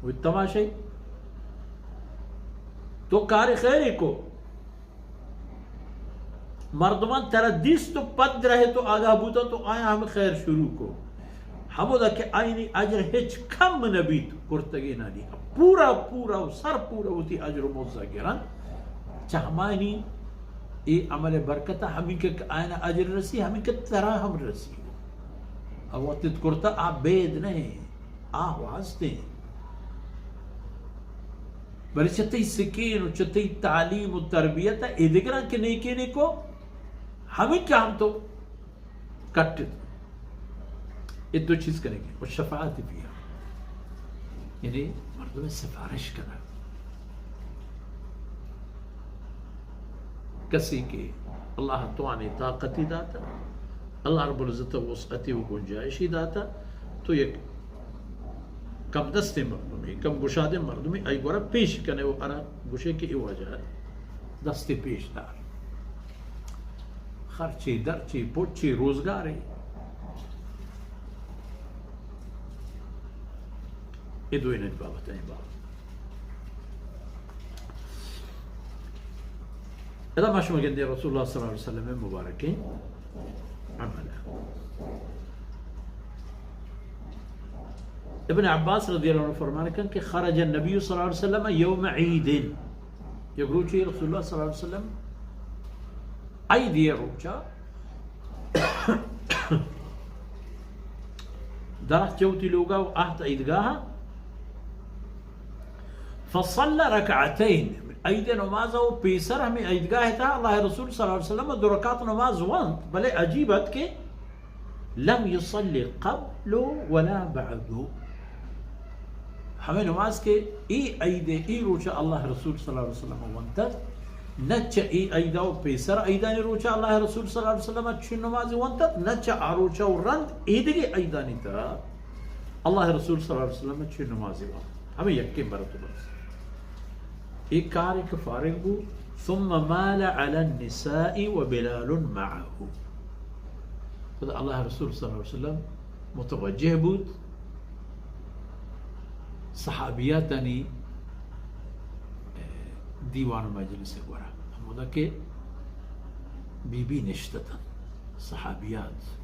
وتی تماشائی، تو کار خیرے کو، مردمان ترا دیست و پد رہت و آگاہ بوتنت و آیاں ہم خیر شروع کو، ہمودا کہ آئینی اجر ہچ کم نہ بیت کرتگینانی، پورا پورا و سر پورا وتی اجر و مزد گرنت۔ چہ ہمائینی اے عمل برکت ہمینکہ آیانا اجر رسی، ہمینکہ ترا ہم رسی۔ آ وقت کرتا آ بید نہیں، آ ہستیں۔ بلے چہ تئی سکین و چہ تئی تعلیم و تربیت ء اے دگراں کہ نیکینے کو، ہمیں کہ ہم تو کٹت۔ اے دو چیز کنگی و شفاعت بیا، یعنی مردم سفارش کنگ۔ کسی کہ اللہ توانی طاقتی داتا، اللہ رب العزت وسعتی و گنجائشی داتا، تو یک کم دستیں مردمے، کم گشادیں مردمے، آئی گورا پیش کنے و ارا گشے کہ اے واجہ دستے پیش دار۔ خرچے، درچے، پچے، روزگارے۔ اے دوئینانی بابت، اے بابت۔ ادا ما شما گندے رسول اللہ صلی اللہ علیہ وسلم مبارکیں عمل۔ ابن عباس رضی اللہ عنہ فرمان کن کہ خرج النبی صلی اللہ علیہ وسلم یوم عید، یک روچے رسول اللہ صلی اللہ علیہ وسلم عید یہ روچا درخت چوتی لوگا و آہت عیدگاہ، فصلی رکعتین، عید نماز و پیسر ہمیں عیدگاہ تھا، اللہ رسول صلی اللہ علیہ وسلم دو رکعت نماز وانت، بلے عجیب ات کہ لم یصلی قبل ولا بعد۔ ہمیں نماز کہ ای عید ای روچ اللہ رسول صلی اللہ علیہ وسلم ونتت، نہ چہ ای عید و پیسر عیدانی روچ اللہ رسول صلی اللہ علیہ وسلم چون نماز ونتت، نہ چہ آ روچ و رند ایدگی عیدانی تہا اللہ رسول صلی اللہ علیہ وسلم چون نماز ونت۔ ہمیں یکیں برت بس۔ ای کار کہ فارغ بو، ثم مال علی النساء و بلال معه۔ پدا اللہ رسول صلی اللہ علیہ وسلم متوجہ بود صحابیاتانی، اے، دیوان مجلس گورا، ہمودا کہ بی بی نشتتن، صحابیات،